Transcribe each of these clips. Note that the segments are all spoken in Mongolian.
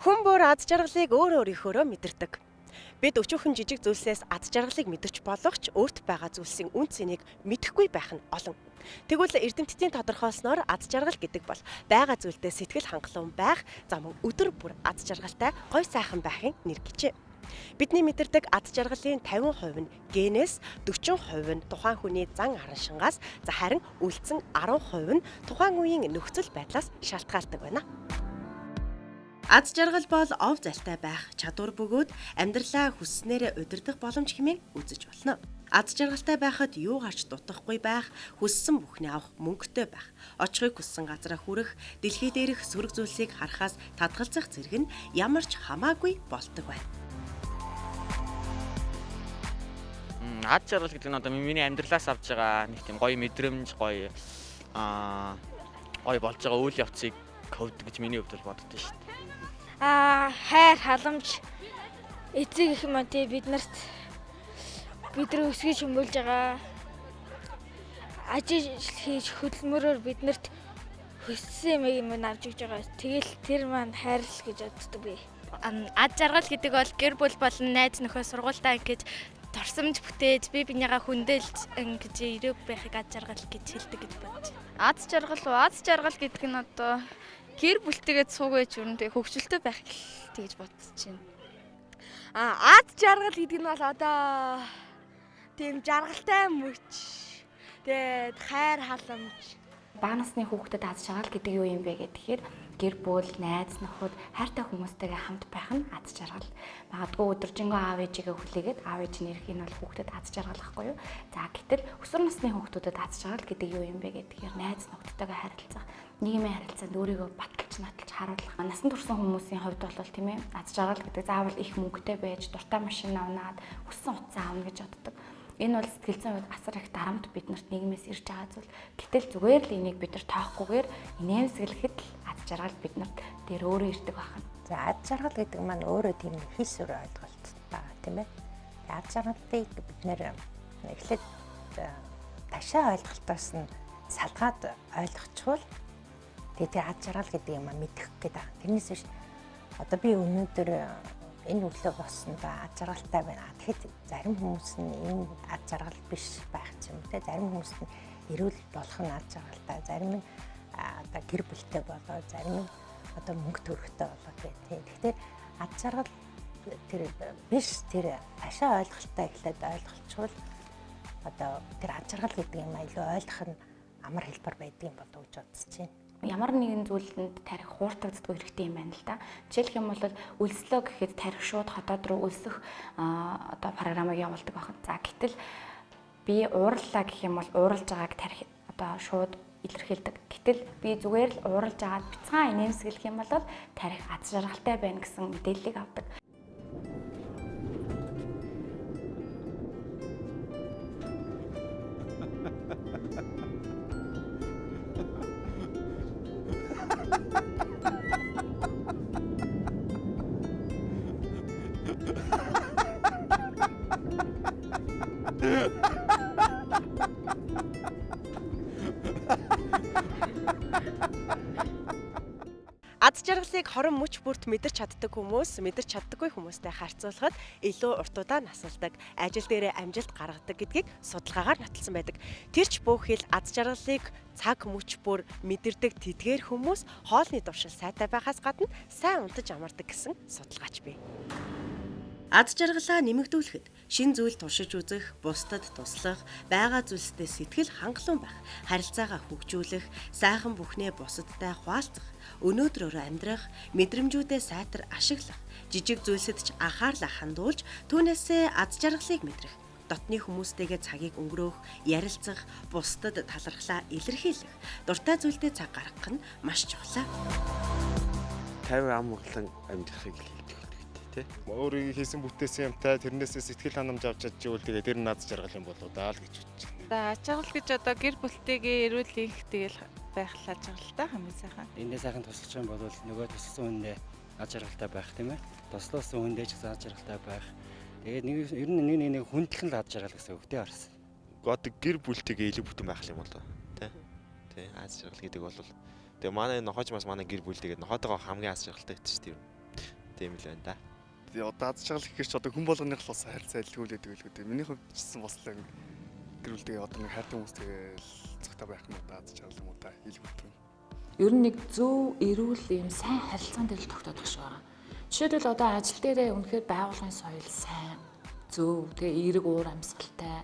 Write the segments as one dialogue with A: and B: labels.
A: Хүн бүр аз жаргалыг өөр өөрийнхөөрөө мэдэрдэг. Бид өчүүхэн жижиг зүйлсээс аз жаргалыг мэдэрч болох ч өөрт байгаа зүйлсийн үн цэнийг мэдэхгүй байх нь олон. Тэгвэл эрдэмтдийн тодорхойлсноор аз жаргал гэдэг бол байгаа зүйлдээ сэтгэл хангалуун байх, за мөн өдөр бүр аз жаргалтай гой сайхан байхын нэр гэжээ. Бидний мэдэрдэг аз жаргалын 50% нь генээс, 40% нь тухайн хүний зан араншингаас, за харин үлдсэн 10% нь тухайн үеийн нөхцөл байдлаас шалтгаалдаг байна. Аз жаргал бол ов залтай байх чадвар бөгөөд амьдралаа хүсснээрээ удирдах боломж хэмээн үзэж болно. Аз жаргалтай байхад юу гарч дутахгүй байх, хүссэн бүхний авах мөнгөтэй байх, очихыг хүссэн газараа хүрэх, дэлхий дээрх сөрөг зүйлсийг харахаас татгалзах зэрэг нь ямар ч хамаагүй болдог байна.
B: Аз жаргал гэдэг нь одоо миний амьдралаас авч байгаа нэг тийм гоё мэдрэмж, гоё гоё болж байгаа үйл явцыг ковд гэж миний хувьд бол боддоо шүү дээ.
C: Хайр, халамж, эцэг их маань тий биднэрт бидний өсгөж хүмүүлж байгаа. Ажил хийж хөдөлмөрөөр биднэрт хүссэн юм авч өгч байгаа. Тэгэл тэр маань хайр л гэж боддог би.
D: Аз жаргал гэдэг бол гэр бүл болон найз нөхөө сургуультаа ингэж дурсамж бүтээж бие биенийгээ хүндэлж ингэж эрэг байхыг аз жаргал гэж хэлдэг гэж бодож байна.
E: Аз жаргал уу? Аз жаргал гэдэг нь одоо гэр бүлтэйгээ цуг байж өрн тэг хөгжилтэй байх тэгж бодож байна.
F: Аз жаргал гэдэг нь бол одоо тийм жаргалтай мөч. Тэгээд хайр халамж.
G: Бага насны хүүхдэд аз жаргал гэдэг юу юм бэ гэхээр гэр бүл, найз нөхөд, хайртай хүмүүстэйгээ хамт байх нь аз жаргал. Магадгүй өдөржингөө аав ээжигээ хүлээгээд аав ээж нь ирэх нь бол хүүхдэд аз жаргал ахгүй юу? За гэтэл өсвөр насны хүүхдүүдэд аз жаргал гэдэг юу юм бэ гэхээр найз нөхдөдтэйгээ харилцах, нийгмийн харилцаанд өөрийгөө баталж, наталж харуулах. Насан турсан хүмүүсийн хувьд бол тийм аз жаргал гэдэг заавал их мөнгөтэй байж, дуртай машин авнаад, хүссэн утсаа авна гэж боддог. Энэ бол сэтгэл зүйн хувьд асар их дарамт биднэрт нийгмээс ирж байгаа зүйл. Гэтэл зүгээр л энийг бид нар тоохгүйгээр инээмсэглэхэд л аз жаргал биднэрт дээр өөрөө ирдэг байна.
H: За аз жаргал гэдэг маань өөрөө тийм хэл сүр ойлголт байгаа тийм ээ. Аз жаргалыг бид нэр эхлээд ташаа ойлголтоос нь салгаад ойлгочихвол тэгээ тэр аз жаргал гэдэг юм а мэдэх гээд байгаа. Тэрнээс биш одоо би өнөөдөр энэ өглөө боссондоо аз жаргалтай байна. Тэгэхэд зарим хүмүүс нь энэ аз жаргал биш байх юм те. Зарим хүмүүс нь эрүүл болох нь аз жаргалтай, зарим нь одоо гэр бүлтэй болоо, зарим нь одоо мөнгө төрөгтэй болоо гэх тийм. Тэгэхээр аз жаргал тэр биш, тэр ташаа ойлголттой эхлээд ойлголцвол одоо тэр аз жаргал гэдэг юм илүү ойлгох нь амар хэлбэр байдаг юм болов уу гэж бодож байна.
G: Ямар нэгэн зүйлэнд тарих хууртагддгүй хэрэгтэй юм байна л да. Жишээлх юм бол өлслөө гэхэд тарих шууд хотод руу өлсөх одоо програмыг явуулдаг байна. За гэтэл би уурлаа гэх юм бол ууралж байгааг тарих одоо шууд илэрхийлдэг. Гэтэл би зүгээр л ууралж агаад бяцхан инээмсэглэх юм бол тарих аз жаргалтай байна гэсэн мэдээллийг авдаг.
A: Аз жаргалыг хорон мөч бүрт мэдэрч чаддаг хүмүүс мэдэрч чаддаггүй хүмүүстэй харьцуулахад илүү уртудаа насалдаг, ажил дээрээ амжилт гаргадаг гэдгийг судалгаагаар нотолсон байдаг. Тэр ч бүх хэл аз жаргалыг цаг мөч бүр мэдэрдэг тэдгээр хүмүүс хоолны туршил сайтай байхаас гадна сайн унтаж амардаг гэсэн судалгаач бий. Аз жаргалаа нэмэгдүүлэхэд шин зүйл туршиж үзэх, бусдад туслах, байгаа зүйлстэй сэтгэл хангалуун байх, харилцаагаа хөгжүүлэх, сайхан бүхнээ бусадтай хуваалцах, өнөөдрөөрөө амьдрах, мэдрэмжүүдээ сайтар ашиглах, жижиг зүйлсэд ч анхаарлаа хандуулж, түүнээсээ аз жаргалыг мэдрэх, дотны хүмүүстэйгээ цагийг өнгөрөөх, ярилцах, бусдад талархлаа илэрхийлэх, дуртай зүйлдээ цаг гаргах нь маш чухал.
I: 50 ам өглөн амьдрахыг хэлдэг.
J: Өөрийн хийсэн бүтээсэн юмтай тэрнээсээ сэтгэл ханамж авч чадчихвал тэгээ тэр нь аз жаргал юм болоо даа л гэж бодож байна.
K: За аз жаргал гэж одоо гэр бүлтэйгээ эрүүл их тэгэл байх л аз жаргалтай хамгийн сайхан.
L: Эндээ сайхан туслах юм бол нөгөө тусласан хүндээ аз жаргалтай байх тийм ээ. Туслуулсан хүндээ ч гэсэн аз жаргалтай байх. Тэгээд нэг ер нь нэг нэг хүндлэх нь аз жаргал гэсэн үг тийм харсан.
I: Одоо гэр бүлтэйгээ илүү бүтэн байх юм болоо тий. Тий аз жаргал гэдэг бол тэгээ манай нохойч бас манай гэр бүлтэйгээ нохойтойгоо хамгийн аз жаргалтай гэдэг чинь тийм. Тийм л байна да.
J: Тэгээ одоо аз жаргал гэхэр ч одоо хүн болгоных л бас харилцаа илгүүлээд байлгүй дээ. Миний хувьд ч гэсэн бас л гэр бүлтэйгээ одоо нэг хайртай хүмүүстэйгээ л цогтой байх юм уу, аз жаргал юм уу да илгүүлдэг.
M: Ер нь нэг зөв, эрүүл ийм сайн харилцаан дээр л тогтоодох шиг байгаа. Жишээлбэл одоо ажил дээрээ үнэхээр байгууллагын соёл сайн, зөв, тэгээ эерэг уур амьсгалтай.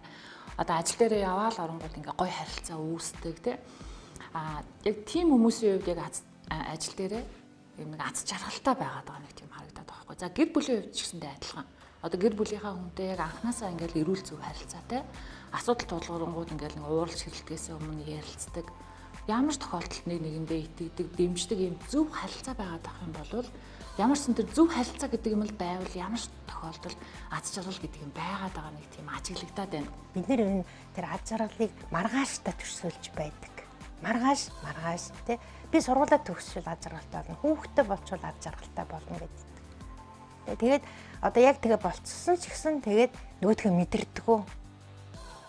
M: Одоо ажил дээрээ яваал оронгууд ингээ гоё харилцаа үүсдэг тий. А яг тийм хүмүүсийн хувьд яг ажил дээрээ юм нэг аз жаргалтай байгаад байгаа нэг тийм харагдаад байгаа байхгүй. За гэр бүлийн хувьд ч гэсэндээ адилхан. Одоо гэр бүлийнхаа хүнтэй яг анханасаа ингээл эрүүл зөв харилцаатай асуудал тулгуурлангууд ингээл нэг уурлж хэрэлдэхээс өмнө ярилцдаг. Ямар ч тохиолдолд нэг нэгэндээ итгэдэг, дэмждэг юм зөв харилцаа байгаад байх юм бол ямар ч тэр зөв харилцаа гэдэг юм л байвал ямар ч тохиолдолд аз жаргал гэдэг юм байгаад байгаа нэг тийм ажиглагдаад байна.
H: Бид нэр энэ тэр аз жаргалыг маргааштай төсөөлж байдаг. Маргааш, маргааш тий. Би сургуулаа төгсчвөл аз жаргалтай болно. Хүүхэдтэй болчвол аз жаргалтай болно гэдэг. Тэгээд одоо яг тэгээ болцсон ч гэсэн тэгээд нөгөөдхөө мэдэрдэггүй.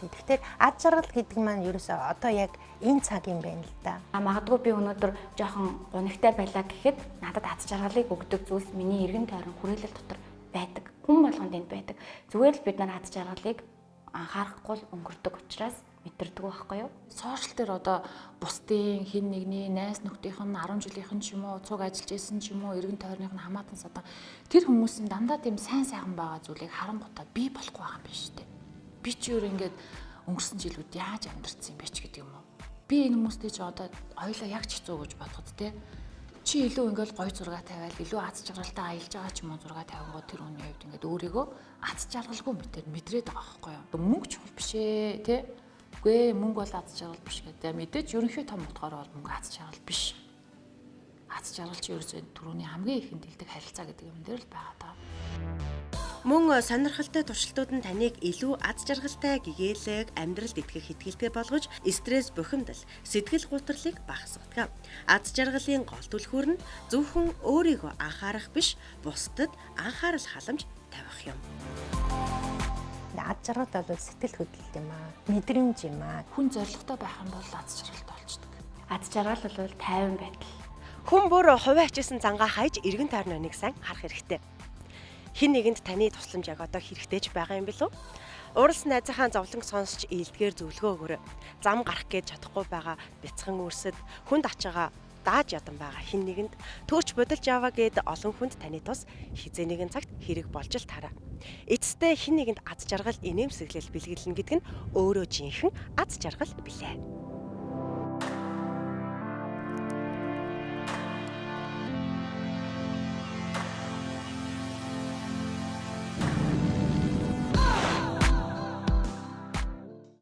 H: Тэгэхээр аз жаргал гэдэг маань ерөөсөө одоо яг энэ цаг юм байна л да.
G: А магадгүй би өнөөдөр жоохон гунигтай байлаа гэхэд надад аз жаргалыг өгдөг зүйлс миний эргэн тойрон хүрээлэл дотор байдаг. Хүн болгонд энд байдаг. Зүгээр л бид нар аз жаргалыг анхаарахгүй л өнгөрдөг учраас мэдэрдэг байхгүй юу?
M: Сошиал дээр одоо бусдын хин нэгний найз нөхдийнх нь 10 жилийнх нь ч юм уу цуг ажиллаж исэн ч юм уу эргэн тойрных нь хамаатан садан тэр хүмүүс нь дандаа тийм сайн сайхан байгаа зүйлийг харангуйтаа би болохгүй байгаа юм биш үү? Би ч өөр ингээд өнгөрсөн жилүүд яаж амьдэрсэн юм бэ ч гэдэг юм уу? Би энэ хүмүүстэй чи одоо хоёлаа яг ч хэцүү гэж бодоход те чи илүү ингээл гой зураг тавиал илүү аз жаргалтай аялж байгаа ч юм уу зураг тавингууд тэр хүний хувьд ингээд өөрийгөө аз жаргалгүй мэтэр мэдрээд байгаа байхгүй юу? Мөнгө чухал биш ээ те. Үгүй ээ мөнгө бол аз жаргал биш гэдэг. Мэдээж ерөнхий том утгаараа бол мөнгө аз жаргал биш. Аз жаргал чи ерөөсөө түрүүний хамгийн ихэнд хэлдэг харилцаа гэдэг юм дээр л байгаа даа.
A: Мөн сонирхолтой туршилтууд нь таныг илүү аз жаргалтай гэгээлэг амьдралд итгэх итгэлтэй болгож стресс бухимдал, сэтгэл гутралыг багасгадаг. Аз жаргалын гол түлхүүр нь зөвхөн өөрийгөө анхаарах биш, бусдад анхаарал халамж тавих юм.
H: Аз жаргал бол сэтгэл хөдлөл юм аа, мэдрэмж юм аа.
M: Хүн зоригтой байх юм бол аз жаргалтай болчдөг.
G: Аз жаргал бол тайван байдал.
A: Хүн бүр хувиа хичээсэн зангаа хайж эргэн тойрноо нэг сайн харах хэрэгтэй. Хин нэгэнд таны тусламж яг одоо хэрэгтэй ч байгаа юм билүү? Уралс найзынхаа зовлонг сонсч илдгээр зөвлөгөө өгөөрэй. Зам гарах гэж чадахгүй байгаа бяцхан үрсэд хүнд ачаагаа дааж ядан байгаа хин нэгэнд төрч будилж яваа гэд олон хүнд таны тус хизээ нэгэн цагт хэрэг болж л тараа. Эцэстээ хин нэгэнд аз жаргал инээмсэглэл бэлгэлнэ гэдэг нь өөрөө жинхэнэ аз жаргал билээ.